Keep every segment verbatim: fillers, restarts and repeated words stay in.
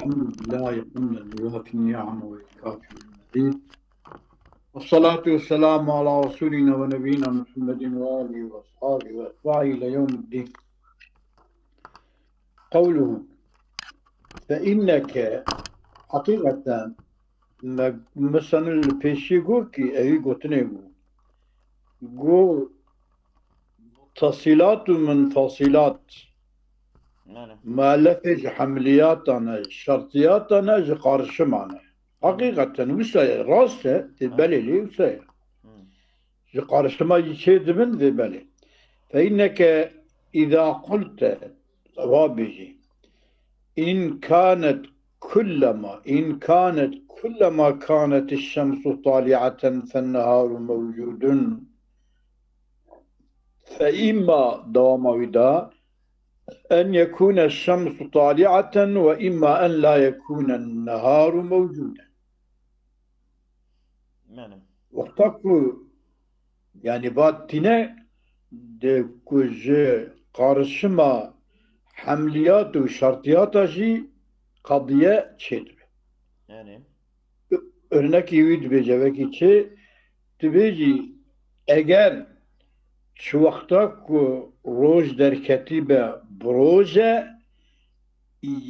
الحمد لله حمدا يوافي نعمه ويكافئ مزيده. والصلاة والسلام على رسولنا ونبينا محمد وآله وأصحابه وأتباعه إلى يوم الدين. قوله فإنك حقيقة me, me sana li pêşî got kî evî gotinê bû. Got, muttasilat û munfasilat. Belê. Muelefê ji hemliyatan e, ji şertiyatan e, ji qarişiman e. Heqîqeten wisa ye, rast e, tê Belê. Belê lê wisa ye. Hmm. Ji qarişima jî çê dibin vê belê. Fe inneke îza qulte, wa bêjî, in kanet kullema, in kanet kullema kanet şemsu taliaten fen neharu mewcudun. Fe imma, dewama wî da, en yekune şemsu taliaten ve imma en la yekune neharu mewcuden. Belê. Wexta ku, yanî, va tîne de ku ji qarişima hemliyat û şertiyata jî qediye çêdibe. Belê. Örnekî wî dibêje wekî çi? Dibêjî, eger çi wexta ku roj derketî be bi roj e,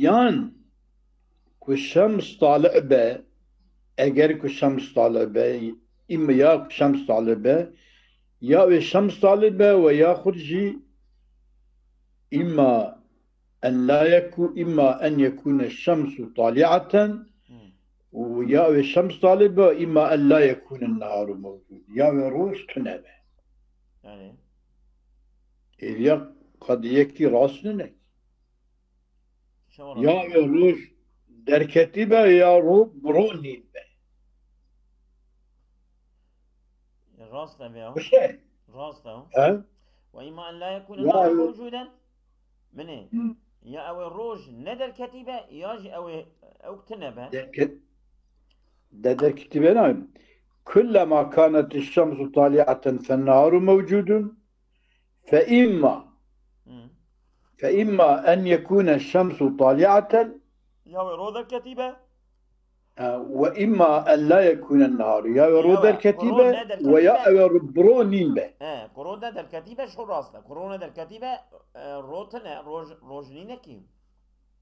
yan ku şems tali be, eger ku şems tali be, îm-, ya ku şems tali be, ya wê şems tali be we ya xud jî îmma en la yeku-, îmma en yekune şemsu taliaten, Hmm. û ya wê şems tali be, îmma en la yekune neharu mewcud. Ya wê roj tune be. Yanî? Êviya qediyekî rast nine. Şewa Ya rast. wê roj derketî be ya ro-, bi ro nîn be. Rast e ya. Wisa ye. Rast e. He? Ve imma en la yekune Ya naru wê mewcuden. Binê. Hı. Ya ew ê roj ne derketî be, ya jî ew ê, ew tine be. Derket-, de derketî be ne? Kullema kanet şemsu taliaten fen neharu mewcudun. Fe imma. Hı. Fe imma en yekune şemsu taliaten. Ya wê ro derketî be. E, ve imma en la yekune neharu. Ya wê Ya ro wê derketî ro be, ne derketî ve ya be. ew ê ro-, bi ro nîn be. He, ku ro ne derketî be, şu rast e. Ku ro ne derketî be, e, ro tine, roj, roj nîne kî.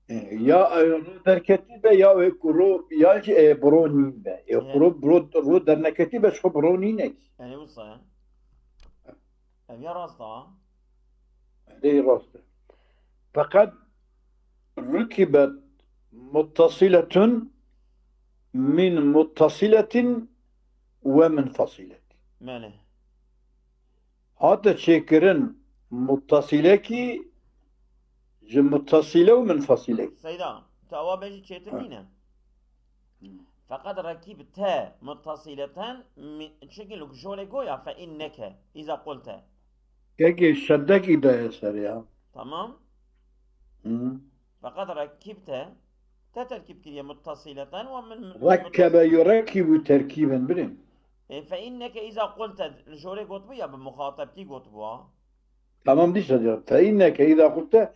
E, ya ew ê ro derketî be, ya wê ku ro, ya jî ê bi ro nîn be. Ê He. ku ro, ro, ro derneketî be, şu bi ro nîne kî. Yanî wisa. Ev ya rast e. Lê rast e. Feqet rukibet muttasiletun min muttasiletin ve munfasiletin. Belê. Hate çêkirin muttasilekî ji muttasile û munfasilekî. Seyda, tu ewa bêjî çêtir Ha. nîne. Feqet rekîb te muttasileten mi-, çekî li ku jolê goya fe inneke, îza qulte. Kekê şeddekî daye ser ya. Tamam. Hı. Feqet rekîb te, te terkîb kiriye muttasileten ve min, min Rekkebe yurekîbu terkîben, bilin. E, fe inneke îza qulte, li jolê gotibû ya bi muxatabkî gotibû ha. Tamam, dîsa diyor. Fe inneke îza qulte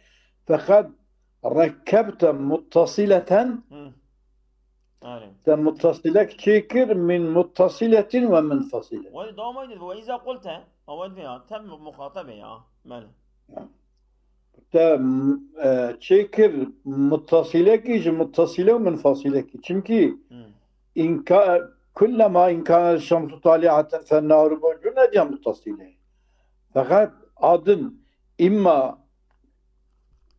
feqet rekkebte muttasileten. Hı. Arê. Te muttasilek çêkir min muttasiletin ve munfasiletin. Wê dawamê de ve îza qulte. Ew divê ya. Te mu-, muxatab e ya. Belê. Te, e, çêkir muttasilekî ji muttasile û munfasilekî. Çimkî Hı. inka-, kullema inkana şemsu taliaten fe naru mewcud ne diya muttasile. Feqet adin imma,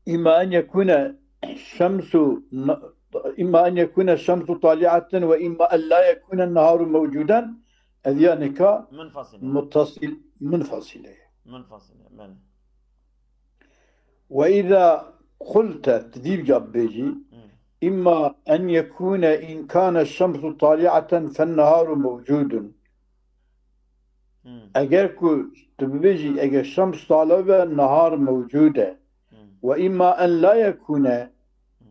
imma en yekune şemsu na-, imma en yekune şemsu taliaten ve imma en la yekune neharu mewcuden, ev ya nika Munfasile. muttasil, munfasile. Munfasile, belê. Ve îza qulte, tu dî ca bêjî, Hı. imma en yekune in kane şemsu taliaten fen neharu mewcudun. Hı. Eger ku tu bibêjî, eger şems tale be, nehar mewcud e. Hı. Ve imma en la yekune, Hı.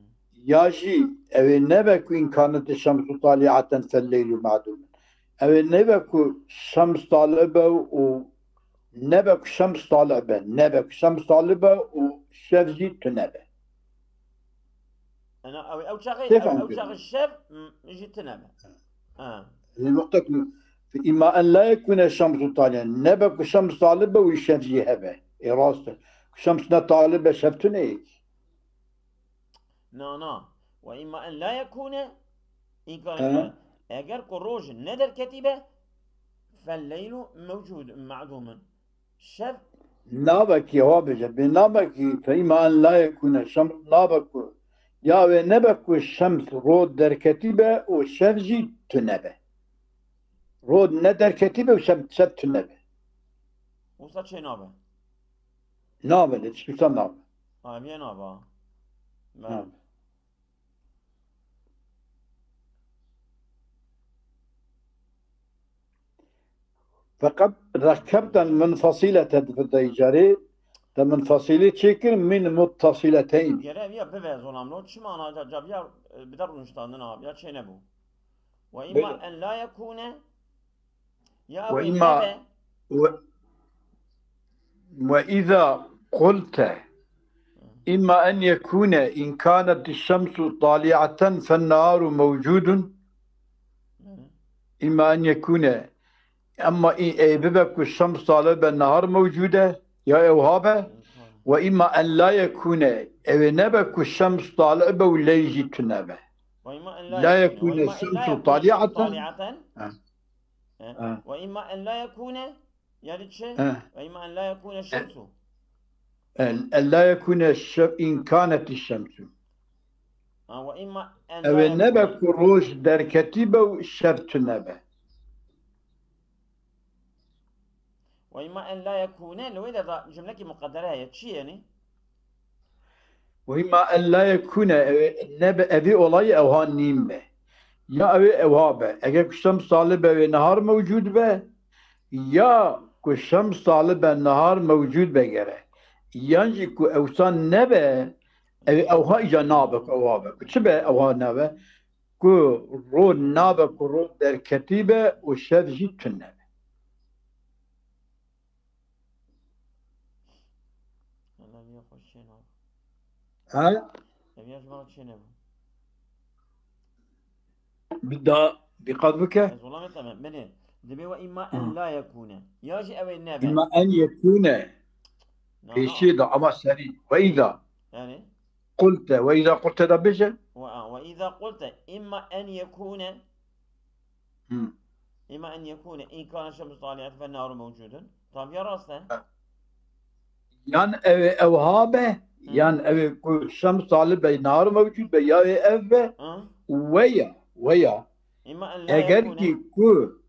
ya jî ew ê nebe ku in kanet şemsu taliaten fel leylu ma'dum. Ew ê nebe ku şems tale be û nebe ku şems tale be, nebe ku şems tale be û şev jî tune be. Ena, ew, ew çaxê, Tê ew, fam ew kir. çaxê şev, m, jî tine be. Ha. Li wextek, "Fe îma en la yekûne şemsu taliyen." Nebe ku şems talib be û şev jî hebe. Ê rast e. Ku şems ne talib be, şev tune yek. Na, na. "Ve îma en la yekûne", înkar He. şev. Eger ku roj ne derketî be, "fel leylu mewcûd, ma'dûmun." Şev Nabe ki, wa bêje, bê nabe ki, "Fe îma en la yekûne şems", nabe ku. Ya wê nebe ku şems, roj derketî be û şev jî tune be. Roj ne derketî be û şev, şev tune be. Wisa çê nabe. Nabe, lê tişt wisa nabe. Ha, ev yê nabe. Nabe. Feqet rekebten munfasilete dibirde îcarê, te munfasilî çêkir min muttasileteyn. Gere ev ya bibe zolamlo, çima ana ca-, caviya, e, bide rûniştandina, ya çê nebû. Ve îma Bêle. en la yekûne, ya Ve wê îma nebe. ve, ve îza qulte, "Îma en yekûne in kânet şemsu tali'aten fen nehâru mewcûdun." "Îma en yekûne", emma ê, ê bibe ku şems talib be, nehar mewcûd e, ya ew ha be. "Ve îma en la yekûne", ew ê nebe ku şems talib be û leyl jî tune be. "Ve îma en la La yekûne, yekûne ve îma en la şemsu yekûne tali'aten." tali'aten. Ha. E, Ha. "Ve îma en la yekûne", yani çi? Ha. "Ve îma en la yekûne E, şemsu." En, en la yekûne şev, in kânet şemsu. Ha, "ve îma en la Ew ê nebe yekûne." ku roj derketî be û şev tune be. "Ve îma en la yekûne", li wê de da cümlekî muqedere heye. Çi yenî? "Ve îma en la yekûne", ev ê nebe, evî olayî ewha nîn be. Ya ew ê ewha be. Eger ku şems talib be, wê nehar mewcûd be. Ya ku şems talib be, nehar mewcûd be gere. Yan jî ku ewsan nebe, ev ê ewha îca nabe ku ewha be. Ku çi be ewha nabe? Ku roj nabe ku roj derketî be û şev jî tune be. Valla ev ya xwe çê nabû. Ha? Ev ya ji me re çê nebû. Bir daha dikkat bike. Ez wela me temem. Binê. Dibê "ve îma en Hı. la yekûne". Ya jî ew ê nebe. Îma en yekûne. Na, na. Pêşî de ama serî. Ve îza. Yani? Qulte. Ve îza qulte de bêje. Ve, a, "ve îza qulte îma en yekûne". Hı. "Îma en yekûne in kâne şemsu tali'aten fen nehâru mewcûdun." Taviya rast e. Yan ew ê ewha be, Hı. yan ew ê ku şems talib be, nehar mewcûd be, ya ê ev be, Hı. weya, weya. "Îma en la Eger yekûne." ki ku,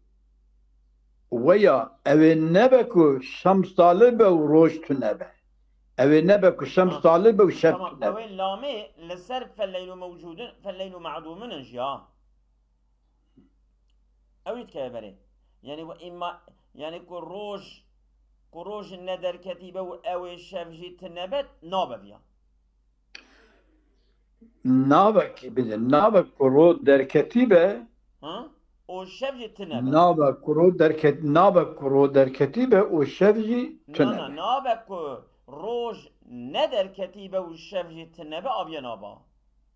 weya, ew ê nebe ku şems talib be û roj tune be. Ew ê nebe ku şems Ha. talib be û şev Tamam, tune be. Ew ê lamê li ser "fel leylu mewcûdun, fel leylu ma'dûmun" in jî ha. Ew jî dikeve berê. Yani "ve îma", yani ku roj, ku roj ne derketî be û ew ê şev jî tune be, nabe viya. Nabe ki bide, nabe ku roj derketî be. Ha? Û şev jî tune be. Nabe ku roj derket-, nabe ku roj derketî be û şev jî Na, tune na, be. Nabe ku roj ne derketî be û şev jî tune be, aviye naba.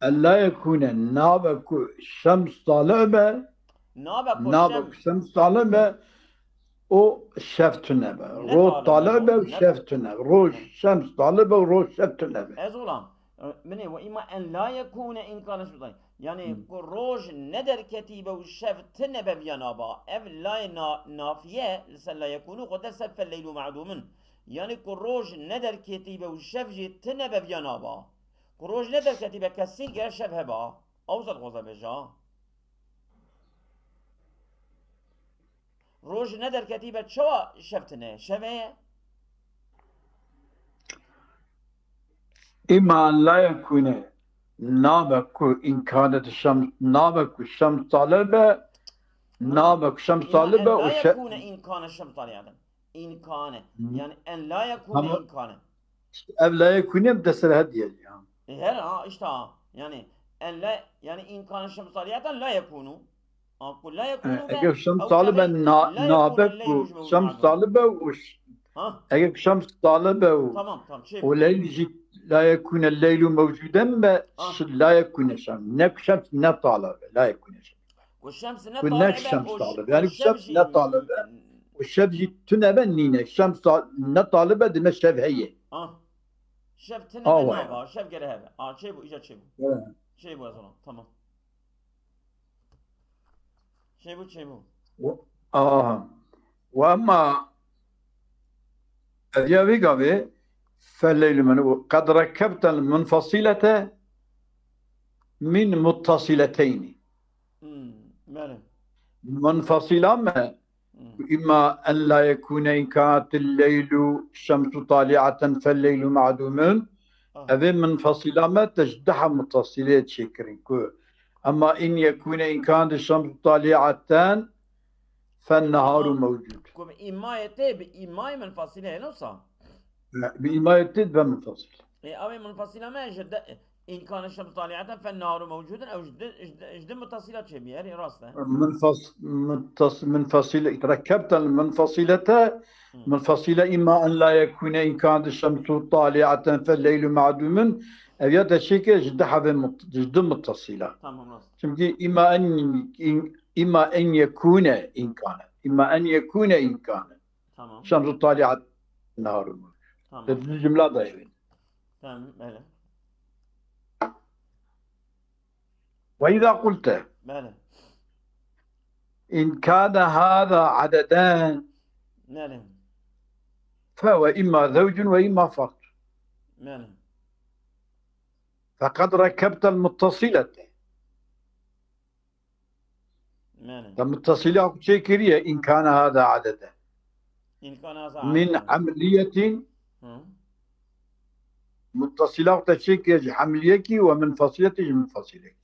En la yekûne, nabe ku şems tali be, Nabe ku nabe şev ku şems tali be û şev tune be. Ne Roj tali tali be, be û ne şev tune be. Roj, şems tali be û roj şev tune be. Ez olam. Binê, "ve îma en la yekûne in kâne şems tali." Yani Hı. ku roj ne derketî be û şev tune be viya naba. Ev layê na-, nafiye, li ser la yekûnû, xwe der ser "fel leylu ma'dûmun." Yani ku roj ne derketî be û şev jî tune be viya naba. Ku roj ne derketî be, kesî gere şev heba. Ew zad xweza bêja. Roj ne derketî be, çawa şev tune? Şev heye? Îma en la yekûne, nabe ku in kâne şems, nabe ku şems tali be, nabe ku şems tali be û şe- Îma en la yekûne in kâne şems tali, yani. In kâne. Hı. Yani en la yekûne Ama in kâne. Ev la yekûne bi dest re hediye ya. E, her ha, işte ha. Yani en la, yani in kâne şems tali'aten la yekûnû. A, ku la yekûnû E, be, eger şems ew tali be çaxê na-, la nabe yekûne ku leylu ji şems mewcûd tali be û ş-, Ha? eger ku şems tali be û, Tamam, tamam, çê û leyl jî La yekûne leylu mewcûden be, Ah. ş-, la yekûne şems. Ne ku şems ne talib e, la yekûne şems. Ku şems ne Ku ne talib e, şems o ş-, talib. Yani o ku şems şems jî ne talib e. O şev jî tune be nîne. Şems ta-, ne talib e, dime şev heye. Ah. Şev tune Awa be ya. nava, şev gere hebe. Ah, çê bû, îca çê bû. Evet. Çê bû ez ona, tamam. Çê bû, çê bû. Aha. Ve emma ev ya vê gavê, felleylu men-, qed rekebtel munfasilete min muttasileteyni. Hmm, belê. Munfasila me, Hmm. Îma en la yekûne in kânetil leylu şemsu talî'eten felleylu ma'dûmun. Ah. Evê munfasila me te ji deha muttasilê çêkirin ku emma in yekûne in kânetil şemsu talî'eten fenneharu Ku, mewcûd. ku bi îmayê tê, bi îmayê munfasilê hene wisa? Bi îmayê tê dibe munfasil. Ê, ew ê munfasila me ji de, in kâne şems talî'eten fenneharu mewcûdun, ew ji di, ji di, ji di muttasila çêbûye, erê rast e. Munfas-, muttas-, munfasile, rekebtel munfasilete, Hmm. munfasile îma en la yekûne in kâne şemsu talî'eten felleylu ma'dûmun, ev ya te çêke ji di hevê mut-, ji di muttasila. Tamam, rast. Çimkî îma en, in, îma en yekûne in kâne. Îma en yekûne in kâne. Tamam. Şemsu talî'eten fenneharu mewcûd. Tamam. Te di cumla da evin. Tamam, belê. Ve izâ qulte. Belê. In kâne hâzâ adeden. Belê. Fehuve îmma zewcun ve îmma ferd. Belê. Feqed rekebtel muttasilete. Belê. Te muttasila ku çêkiriye, in kâne hâzâ adeden. In kâne hâzâ Min adeden. hemliyetin, Hı. muttasila ku te çêkiriye ji hemliyekî ve munfasileti ji munfasilekî.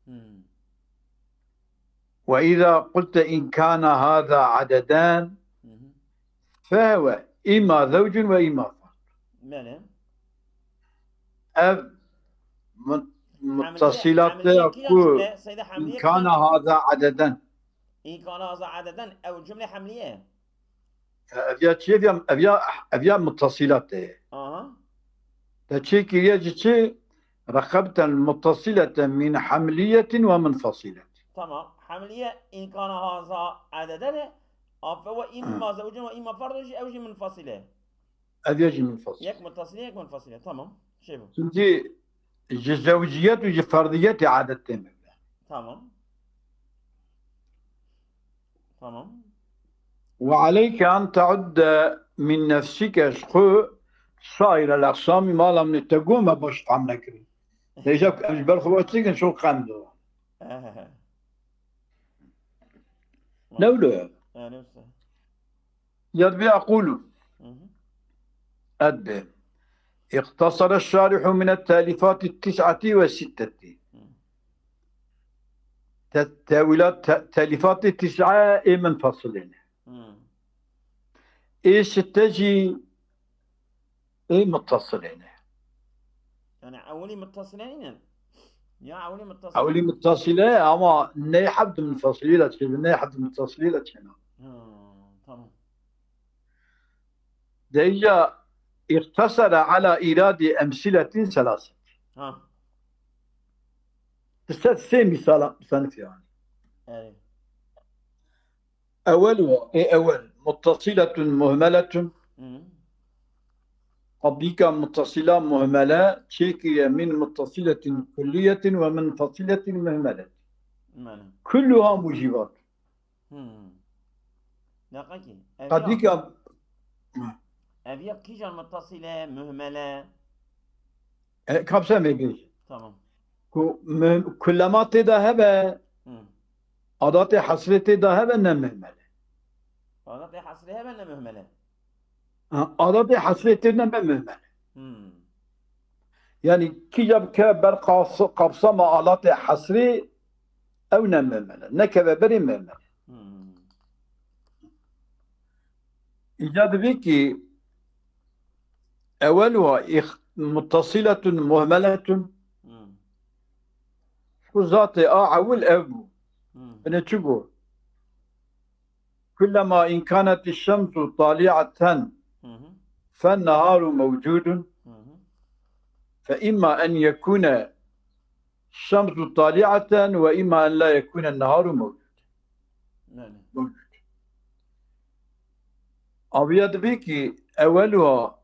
Hı. Ve izâ qulte in kâne hâzâ adeden, Hı hı. fehuve îma zewcun ve îma ferd. Belê. Ev mut-, Hemliye, muttasilat hemliye ya kîjan ku cumle? Seyda, hemliye in kâne kîjan cumle? hâzâ adeden. In kâne hâzâ adeden, ew cumle hemliye. Ev ya çi, ev ya, ev ya, ev ya muttasilat e. Aha. Te çêkiriye ji çi? Rekebtel muttasilete min hemliyetin ve munfasilet. Tamam. Hemliye in kâne hâzâ adeden e. A fehuve îmma zewcun ve îmma ferdun jî ew jî munfasile. Ev ya jî munfasil. Yek muttasile, yek munfasile. Tamam. Çê bû. Çimkî ji zewciyet û ji ferdiyetê adet tê mebne. Tamam. Tamam. Ve aleyke en te'udde min nefsike, ji xwe saîrel eqsamî mala min te got me baş fam nekirî. Te îja ku em ji ber xwe baş çêkin, şo qem do. Ehe. Ne wilo ye? Yani, usta. Ya Rabbi, aqulu. Hı hı. Edbe. İqtasara şarihu min et-talifati tis'ati ve sitteti. Hı. Te-, tewilat te-, telifati tis'a ê munfasilê ne. Hı. Ê sitte jî ê muttasilê ne. Yani ewilî muttasilê nînin? Ya ewilî muttasilê. Ewilî muttasile ama ney hebd munfasilî le çêne, ney hebd munfasilî le çêne. Ha, tamam. Deyja îqtasara ala îradî emsîletin selaset. Ha. Di ser sê mîsala musanif yani. Evet. Ewel wa, ê ewel, muttasiletun muhmeletun. Hı. Qedîka muttasila muhmele çêkiriye min muttasiletin kulliyetin ve munfasiletin muhmelet. Mane. Kulluha mucibat. Hı. Deqa ki, ev ya, Qedîka ev ya kîjan muttasile, muhmele? E, kapsamê bêje. Tamam. Ku mem-, kullema tê de hebe, Hı. adatê hesrê tê de hebe ne muhmele. Adatê hesrê hebe ne muhmele. Ha, adatê hesrê tê de ne muhmele. Hı. Yani kîja bikeve ber qas-, kapsama adatê hesrê ew ne muhmele. Nekeve berê muhmele. Hı. Îca dibê ki Eweluha îx-, muttasiletun muhmeletun. Hmm. Ku zatê a ewil ev bû. Hmm. Binê çi got? Kullema in kanetî şemsu talî'eten Hı hı. fen neharu mewcudun. Hı hı. فإما أن يكون الشمس طالعة وإما أن لا يكون النهار موجود. Yani. موجود. Aviya dibê ki eweluha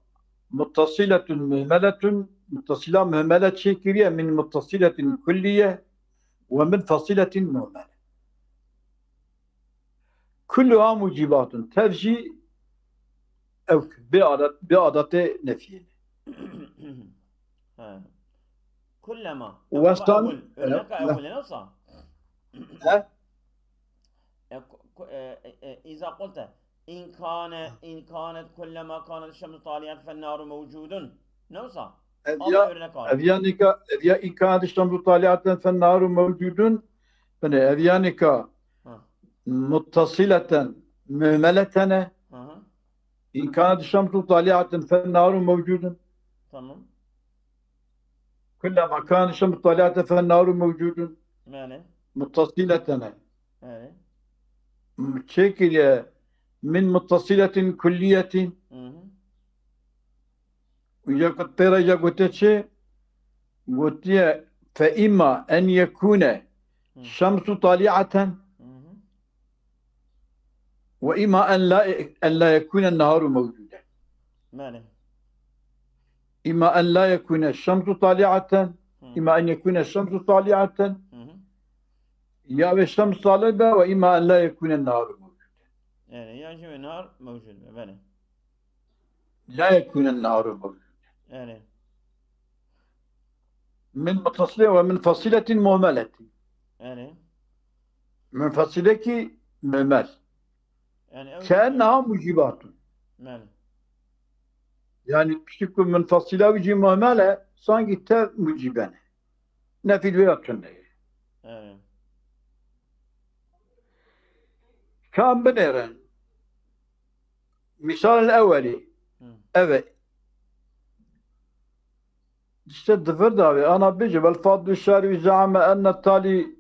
muttasiletun muhmeletun, muttasila muhmele çêkiriye min muttasiletin kulliye ve min fasiletin muhmele. Kulluha mucibatun. Tev jî ew bê adet, bê adetê nefiyê. He. Kullema. Westan- Örnek ewil, ne olsa? He? E, ku- ku- e, e, e, İza kulte in kane, in kanet kullema kanet şemsu taliyen fen naru mevcudun. Ne olsa? Ev Ama ya, örnek ev al. ya nika, ev ya in kanet şemsu taliaten fen naru mevcudun. Yani ev ya nika Ha. muttasileten muhmeletene. Hı hı. In kanet şemsu taliaten fen naru mevcudun. Tamam. Kullema kanet şemsu taliaten fen naru mevcudun. Yani. Muttasiletene. Yani. Çekiriye min muttasiletin kulliyetin. Hı hı. Uca têra ya gote çi? Gotiye fe imma en yekune Hı. şemsu taliaten Hı hı. ve imma en la, en la yekune naharu mevcuden. Yani. İmma en la yekune şemsu taliaten, Hı. imma en yekune şemsu taliaten, Hı hı. ya ve şems talih be ve imma en la yekune naharu mevcuden. Yani ya şems ve nahar mevcud. Böyle. La yekune naharu mevcuden. Yani. Min muttasile ve min fasiletin muhmeletin. Yani. Min fasile ki muhmel. Yani ew- Keenneha mucibatun. Yani. Yani piştî ku min fasile wî jî muhmel e, sankî tev muciben e. Nefî wê ya tune ye. Yani. Ka em binêrin. Misal ewelî. Hı. Evet. İşte di vir de ve ana bêje, vel fadlu şari zame enne talî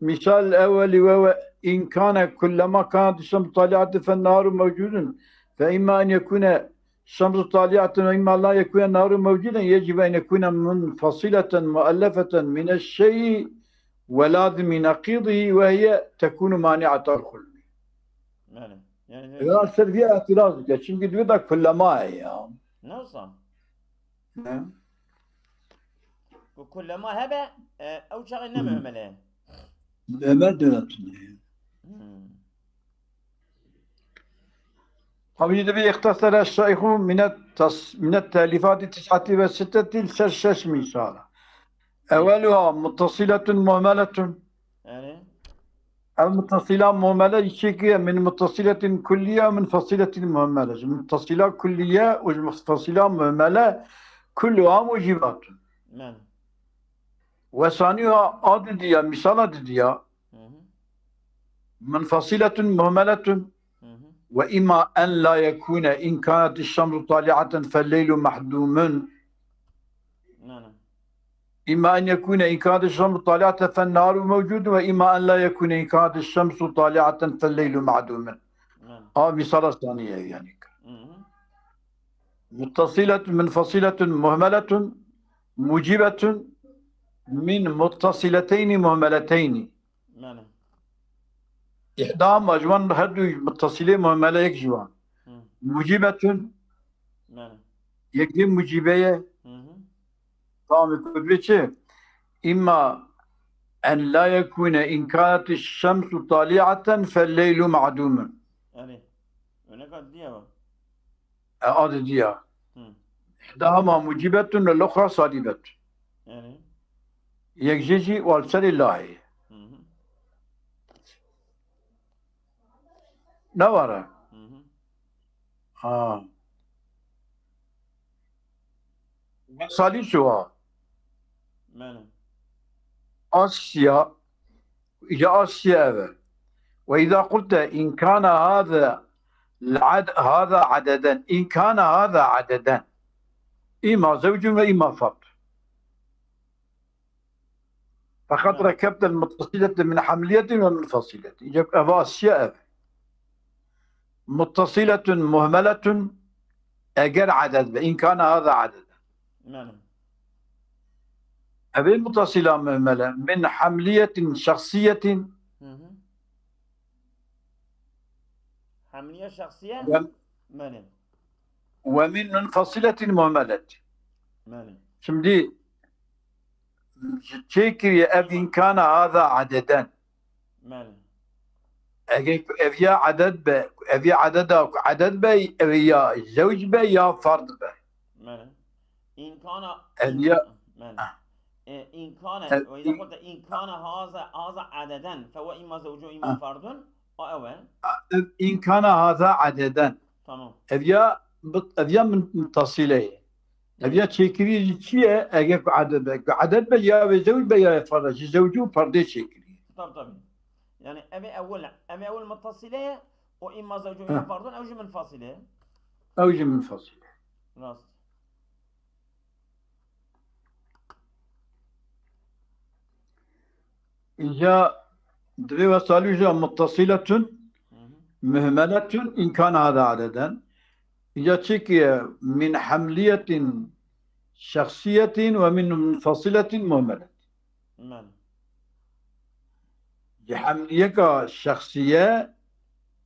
misal ewelî ve ve in kane kullema kanet şemsu taliaten fen naharu mevcudun. Fe imma en yekune şemsu taliaten ve imma la yekune naharu mevcuden, yecib en yekune munfasileten muellefeten mineşşey'i ve lazimi naqidihi ve hiye tekunu maniatel hulmi. Yani. Yani. Ya ser vî etiraz dike. Çünkü diyor da kullema ye ya. Nasıl? Ne? Ku kullema hebe, e, ew çaxê ne muhmel e. Muhmel de tune ye. Hmm. Tabii de bir ihtasara şeyhu minet tas-, minet telifati tis'ati ve sitteti ser şeş misala. Eveluha muttasiletun muhmeletun. Yani. Ev muttasila muhmele çekiye min muttasiletin kulliye min fasiletin muhmele. Muttasila kulliye û muttasila muhmele kulluha mucibatun. Yani. Ve saniha a didiya, misala didiya. Hı hı. Min fasiletin muhmeletun. Hı hı. Ve imma en la yekune in kanet şemsu taliaten fel leylu mahdumun. Yani. إما أن يكون إن كانت الشمس طالعة فالنهار موجود، وإما أن لا يكون إن كانت الشمس طالعة فالليل معدوم. Yani. A misala saniye yani. Hı hı. متصلة، منفصلة، مهملة، موجبة من متصلتين مهملتين. Yani. إحداهما, ji wan her du muttasile muhmele yek ji wan. Hı. موجبة, Yani. yek jî mucibe ye. Hı hı. Tamam, kudbe çi? إما أن لا يكون إن كانت الشمس طالعة فالليل معدوم. Yani. Örnek al diye bak. E, adı diye. Hı. إحداهما موجبة والأخرى سالبة. Yani. Yek jê jî wal serê lahê. Hı hı. Ne var? Hı hı. Ha. Ve salisu ha. Yani. Asya, ya Asya eve. وإذا قلت إن كان هذا العد-، هذا عددا، إن كان هذا عددا، إما زوج وإما فرد. فقد نعم. ركبت المتصلة من حملية ومنفصلة. Îcar ev Asya ev. متصلة مهملة eger adet be. إن كان هذا عددا. Yani. Ev ê mutasila muhmele. Min hemliyetin şexsiyetin. Hı hı. Hemliye şexsiye? Ve, Mene. Ve min munfasiletin muhmelet. Mene. Şimdi çêkiriye ev inkana haza adeden. Mene. Eger ku ev ya aded be, ev ya adeda ku aded be, ev ya zewc be ya fard be. Mene. İmkana Ev ya- Mene. E, inkane, Ev- ve iza kulte inkane haza, haza adeden, fe ve imma zewcu imma Ha. fardun, o ewe. Ev inkana haza adeden. Tamam. Ev ya, ev ya min-, mutasile ye. Ev ya çêkirî jî çi ye? Eger ku aded be, ku aded be ya ve zewc be ya fard, ji zewcû fardê çêkirî. Tabii, tabii. Yani ev ê ewil, ev ê ewil mutasile ye, o imma zewcu imma Ha. fardun, ew jî munfasile ye. Ew jî munfasile. Rast. Îca divê we salî jî muttasiletun, Hı hı. muhmeletun, inkana hada adeden. Îca çi ki min hemliyetin şexsiyetin ve min munfasiletin muhmelet. Mene. Ji hemliyeka şexsiye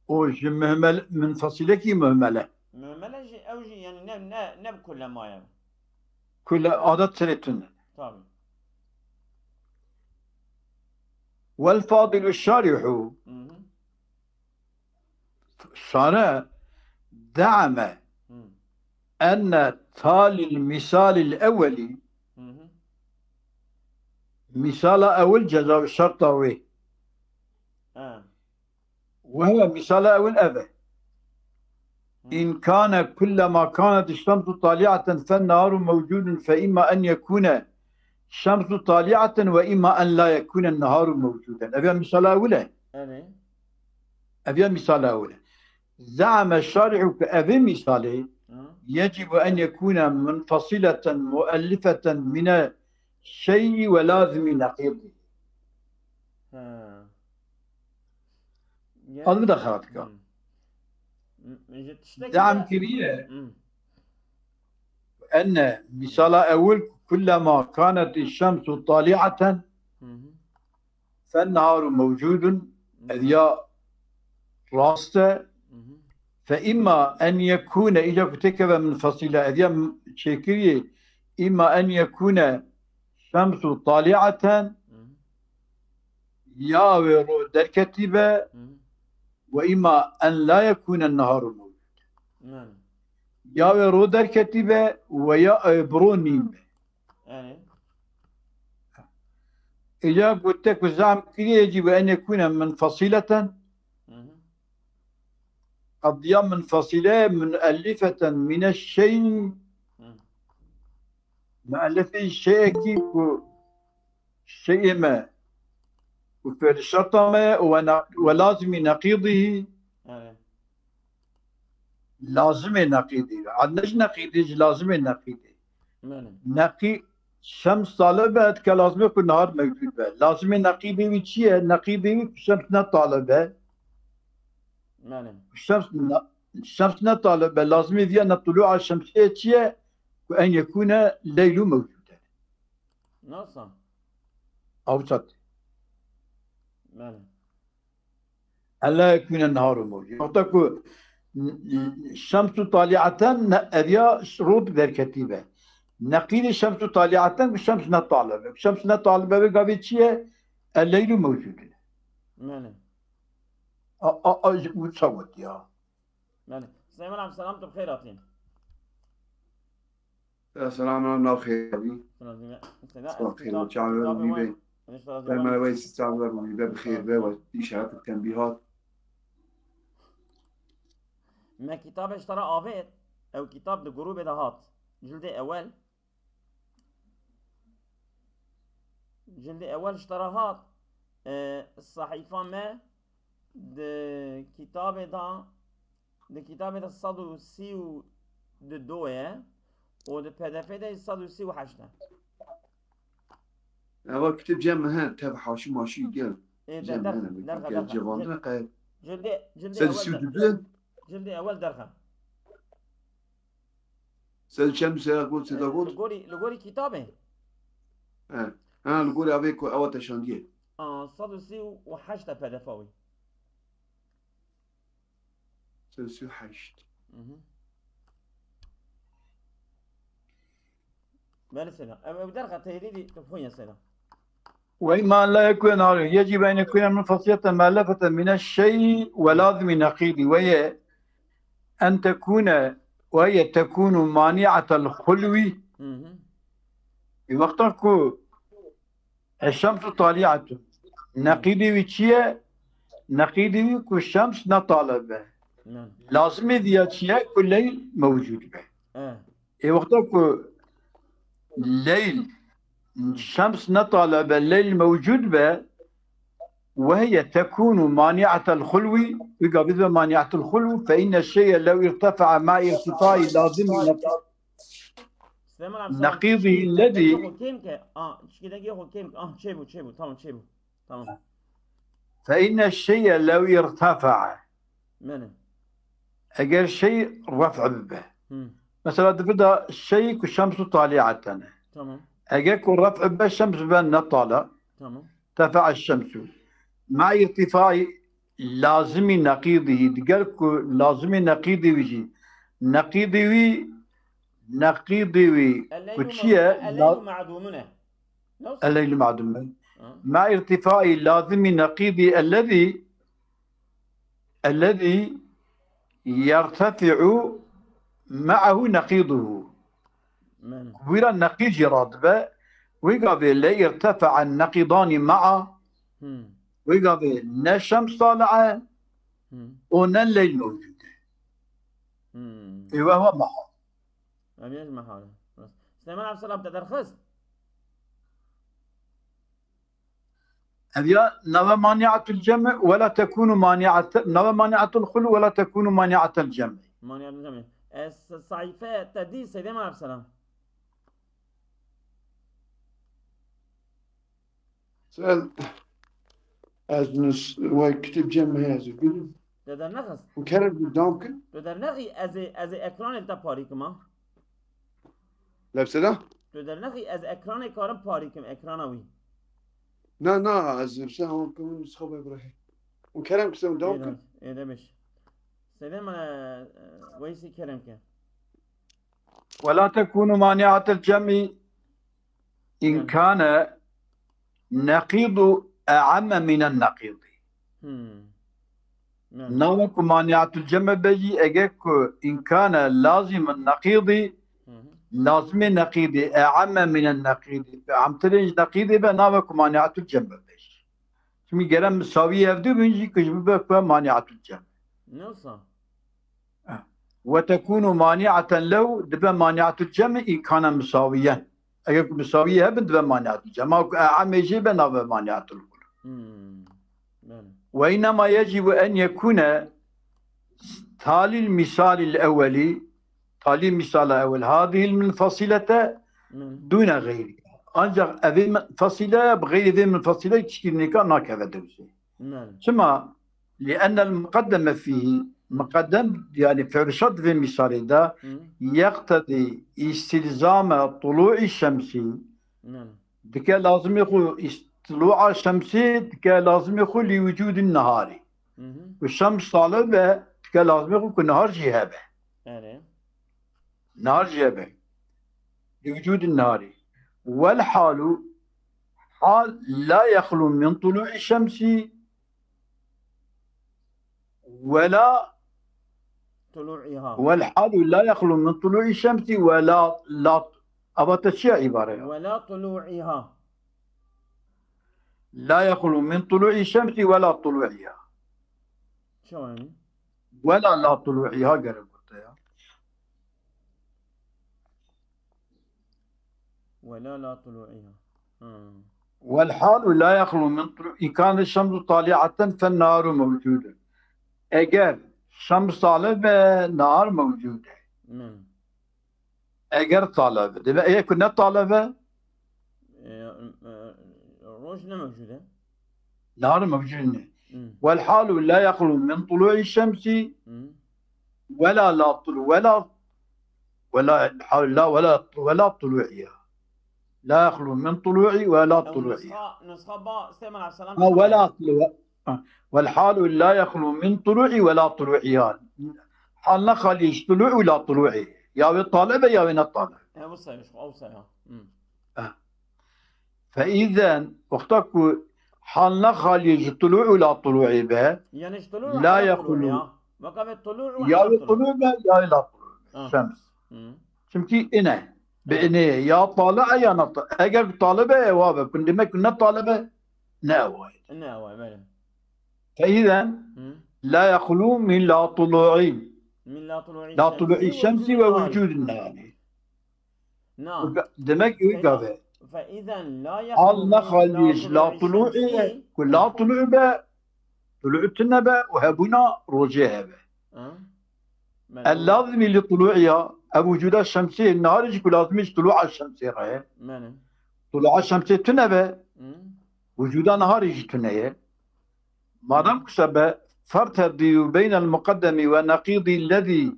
û ji muhmel-, munfasilekî muhmele. Muhmele jî ew jî yani ne, ne, ne bi kullema ye. Kulle adet serê tune. Tabii. Wel fadilu şarihu. Hı hı. Şare de'eme Hı. enne talil misalil ewweli. Hı hı. Misala ewil ceza şerta wê. Ha. Ve huve misala ewil ev e. Hı. İn kâne kullema kânet şemsu tali'aten fen nâru mewcudun fe imma en yekûne şemsu tali'aten ve imma en la yekûne nehâru mewcuden. Ev ya misala ewil e. Evet. Ev ya misala ewil e. Ze'ame şarihu ke ev ê misalê Hı. yecibu en yekûne munfasileten muellifeten mine şey'i ve lazimi neqîdî. Ha. Yani, Az bir daha dikkat. Hmm. M-, ji tiştekî Deam de kiriye. Hmm. Enne misala ewil kullema kânet şemsu tali'aten Hı hı. fen neharu mewcudun. Hı hı. Ev ya rast e. Hı hı. Fe imma en yekûne, îca ku têkeve munfasile, ev ya m-, çêkirî, imma en yekûne şemsu tali'aten, Hı hı. ya wê ro derketî be, Hı hı. ve imma en la yekûne neharu mewcud. Yani. Ya wê ro derketî be, ve ya ew bi ro nîn be. Yani. Îca gote ku zam kiriye cî ve en yekûne munfasileten. Hı hı. Qediya munfasile muellifeten mine şey. Hı. Muellifê şeyekî ku şeyê me, ku fiil şerta me ye û we na-, we lazimî neqîdî. Evet. Lazimê neqîdî. Ad ne ji neqîdî, ji lazimê neqîdî. Belê. Neqî şems talib be, dike lazimê ku nehar mewcûd be. Lazimê neqîdê wî çi ye? Neqîdê wî ku şems ne talib be. Belê. Şems ne, şems ne talib be. Lazimê viya ne tulû'a şemsiyê çi ye? Ku en yekûne leylû mewcûd e. Nasıl? Awsat. Belê. Ella yekûne neharu mewcûd. Wexta ku şemsu tali'aten ne, ev ya rû derketî be. Neqîdê şemsu tali'aten ku şems ne talib e. Şems ne talib e, vê gavê çi ye? El leylu mewcûd e. Belê. A, a, a, wisa got ya. Belê. Süleyman abi, selam, tu bi xêr hatî. Selam, nav xêr bî. Selam, Süleyman. Sağ ol, xêr, çav wer bî be. Bernameya we sî çav wer bî be, bi xêr be, we îşaret tenbîhat. Me kitabê ji te re avêt, ew kitab di grûbê de hat. Cildê ewel. Cildê ewel ji te re hat. E, sehîfa me di kitabê de, di kitabê de sed û sî û du ye û di P D F'ê de sed û sî û heşt e. Eva kitêb cem min he, tev haşî maşî gel. Ê, de-, Cem derxe, min he, derxe, gel derxe. Cevandine Cil-, qe. Cildê, cildê Sed û sî û du ewel de. Cildê ewel derxe. Sed û çend sera got, seda got? Li gorî, li gorî kitabê. He. Ha, li gorî avê ku ewa te şandiye. Aa, sed û sî û heşt e P D F wî. Sed û sî û heşt. Mhm. Belê sena. Ev, ev derxe tehrîrî tu xwîne sena. وإما أن لا يكون نهار يجب أن يكون منفصلة مألفة من الشيء ولازم نقيضه وهي أن تكون وهي تكون مانعة الخلو. Mhm. Wexta ku الشمس طالعة, neqîdê wî çi ye? Neqîdê wî ku şems ne tale be. Belê. Lazimê vîya çi ye? Ku leyl mewcûd be. Eh. Ê wexta ku leyl, şems ne tale be, leyl mewcûd be, وهي تكون مانعة الخلو, wî gavê dibe مانعة الخلو, فإن الشيء لو ارتفع مع ارتفاع لازم Süleyman abi, نقيضه sen الذي xwe kêm ke. Ah, çikî dengê xwe kêm ke. Ah, çêbû, çêbû. Tamam, çêbû. Tamam. فإن الشيء لو ارتفع, Belê. eger şey ref' bibe. Hı. Mesela di vir de şey ku şemsu tali'eten e. Tamam. Eger ku ref' bibe şems bibe ne tale. Tamam. Tefa'a şemsu. Ma irtifai lazimi neqîdî. Digel ku lazimi neqîdî wî jî. Neqîdî wî, neqîdî wî ku çi ye? Elleylu ma'dumun e. Nasıl? Elleylu ma'dum e. Ha. Ma irtifai lazimi neqîdî ellezî, ellezî yertefi'u ma'ahu neqîduhu. Belê. Wî re neqîd jî radibe. Wî gavê le irtefa'a neqîdanî ma'a. Hı. Wî gavê ne şems tali'e Hı. û ne leyl mewcûd e. Hı. Ê wehwa maha. Em yek mehale. Rast. Süleyman abi selam te derxist. Ev ya nave mani'atul cem'i ve la tekunu mani'ate, nave mani'atul khulu ve la tekunu mani'atel cem'i. Mani'atul cem'i. E, s-, sayfe te dî Süleyman abi selam. Sen ez nus vay kitap cem heye ez gülüm. Tu dernexist. Û kerem bir dam kin. Tu dernexî ez ê, ez ê ekranê te parî kim ha. Lepseda? Tu dernexî ez ekranê karim parî kim, ekrana wî. Na na ez lepseda hon kin xabe bırakayım. Û kerem kısa dam kin. Ê demiş. Süleyman, e, e, Weysî kerem ke. Ve la tekunu mani'atel cem'i in Yani. Kane neqidu e'amme minen neqidi. Hmm. Yani. Nawe ku mani'atul cem'i be jî eger ku in kane lazimen neqidi, Hı hı. lazimê neqidi e'amme minen neqidi. Bi amtirên ji neqidi be nawe ku mani'atul cem'i be jî. Çimkî gere misawî hevdu bin jî ku ji bibe ku mani'atul cem'i. Nasıl? Ve tekunu mani'aten lehu dibe mani'atul cem'i in kane misawiyen. Eger ku misawî hebin dibe mani'atul cem'i. Ama ku e'amme jê be nabe mani'atul kul. Hmm. Yani. Ve innema yecibu en yekune talil misalil evveli, talil misala evvel, hadihil munfasilete Hmm. dune gayri. Ancak evê munfasile bi gayri vê munfasile tişkî nêka nakeve dewsê. Yani. Çima? Li ennel muqaddeme fîhî, muqaddem, yani fi'l şert vê misalê de, Hı. yeqtedî istilzame tulu'i şemsî, Yani. dike lazimê xwe ist-, tulu'a şemsî, dike lazimê xwe li wicudin neharî. Hı hı. Ku şems tale be, dike lazimê xwe ku nehar jî hebe. Yani. Nehar jî hebe. Li wicudin neharî. Wel halu, hal la yexlu min tulu'i şemsî, wela Tulu'iha. Wel halu la yexlu min tulu'i şemsi ve la, la, ava te çiya îbare ya? Ve la tulu'iha. La yexlu min tulu'i şemsi ve la tulu'iha. Çawa yani? Ve la la tulu'iha gerek gote ya. Ve la la tulu'iha. Ha. Wel halu la yexlu min tulu-, in kane şemsu tali'aten fen naharu mevcudun. Eger şems tale be, nahar mevcud e. Hmm. Eger tale be. Demek eger ku ne tale be, E, e, roj ne mevcud e. nahar mevcud ne. Hmm. Wel halu la yexlu min tulu'i şemsi Hmm. wela la tulu-, wela, wela, la, wela, wela tulu'iha. La yexlu min tulu'i ve la tulu'i. Nusxa, nusxa ba Süleyman Aleyhisselam. Ha, ve la tulu'i. Ha. Vel halu la yexlu min tulu'i ve la tulu'i yani. Hal ne xalî ji tulu'i ve la tulu'i. Ya wê talib e ya wê ne talib. E, bu sayı, o sayı. Hı. Ha. Fe izen, wexta ku hal ne xalî ji tulu'i ve la tulu'i be, yani ji tulu'i ve la yexlu. Ya. Weka ve tulu'i ve ya wê tulu'i be ya wê la tulu'i be. Ha. Şems. Hı. Çimkî ine. Bi inê ya tali'e ya ne ta-, eger ku talib e ewa be, kun demek ku ne talib e, ne ewa ye. Ne ewa ye, belê. Fe izen la yexlu min la tulu'i. Min la tulu'i şemsi ve vücudin nehari. Na. Demek ki gave. Fe izen la yexlu. Al ne xalî ji la tulu'i, ku la tulu'i be, tulu'i tune be û hebûna rojê hebe. Ha. El lazimî li tulu'iha, ev vücuda şemsê, nehar jî ku lazimî ji tulu'a şemsê re ye. Belê. Tulu'a şemsê tune be, hı, vücuda neharê jî tune ye. Madem ku sebe fertedî beynel muqeddemî ve neqîdî lezî,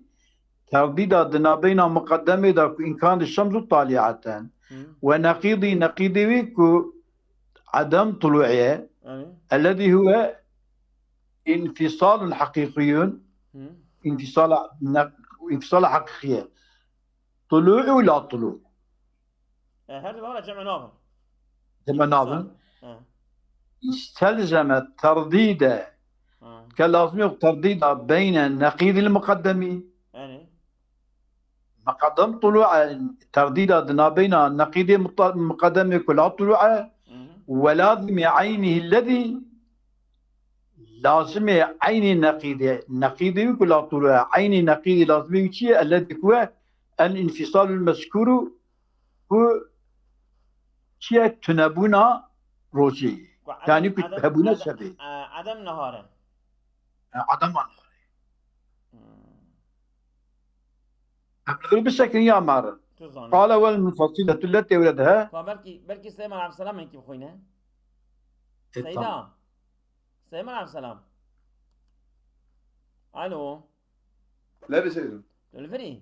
terdîda di nabeyna muqeddemê de ku îmkan di şems û tali'eten, hı, ve neqîdî, neqîdê wî ku edem tulu'ê ye, yani, ellezî huve infisalun haqiqiyun, hı, infisala, ne-, infisala haqiqiye. Tulu'u la tulu'. E, her du vara cem'e nabin. Cem'e nabin. He. İstelzeme terdîde. Ha. Ke lazim yok terdîda beyne neqîdil muqeddemî. Yani. Muqeddem tulu'e terdîda di nabeyna neqîdê muta-, muqeddemê ku la tulu'e, hı hı, ve lazimî eynî lezî, lazimê eynî neqîdê, neqîdê wî ku la tulu'e, eynî neqîdê lazimê wî çi ye? Ellezî ku e, el infisalul mezkuru, ku çi ye? Tunebûna rojê ye. Ku edem, yani ku edem, hebûna edem, şevê. E, edem nehar e. E, edema nehar e. Hmm. Em li vir bisekin ya marin. Tu zanî. Qale wel munfasiletu le têwre de he. Ka belkî, belkî Süleyman Aleyhisselam hinkî bixwîne. E, Seyda. Tamam. Süleyman Aleyhisselam. Alo. Lebî Seydo. Tu li vir î?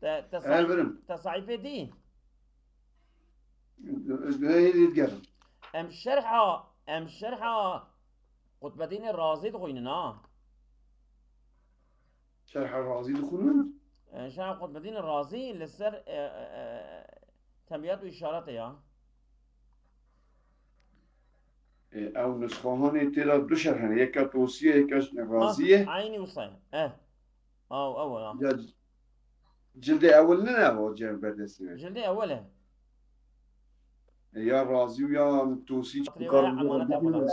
Te, te, e, sahîf-, virim. Te sahîfê dî? Heyî dî digerim. Em şerha, em şerha Qutbedînê Razî dixwînin ha. Şerha Razî dixwînin? E, şerha Qutbedînê Razî li ser, e, e, e, tembîhat û îşaretê ya. E, ew nusxehanê tê de du şerh hene. Yeka Tosî ye, yeka Razî ye. Ah, eynî wisa ye. Eh. Aw, ew e, ya. Ya, cildê ewil ne ne o cem berdestî ye? Cildê ewil e. E, ya Razî û ya Tosî. Xatirê we ya emanete xwe da.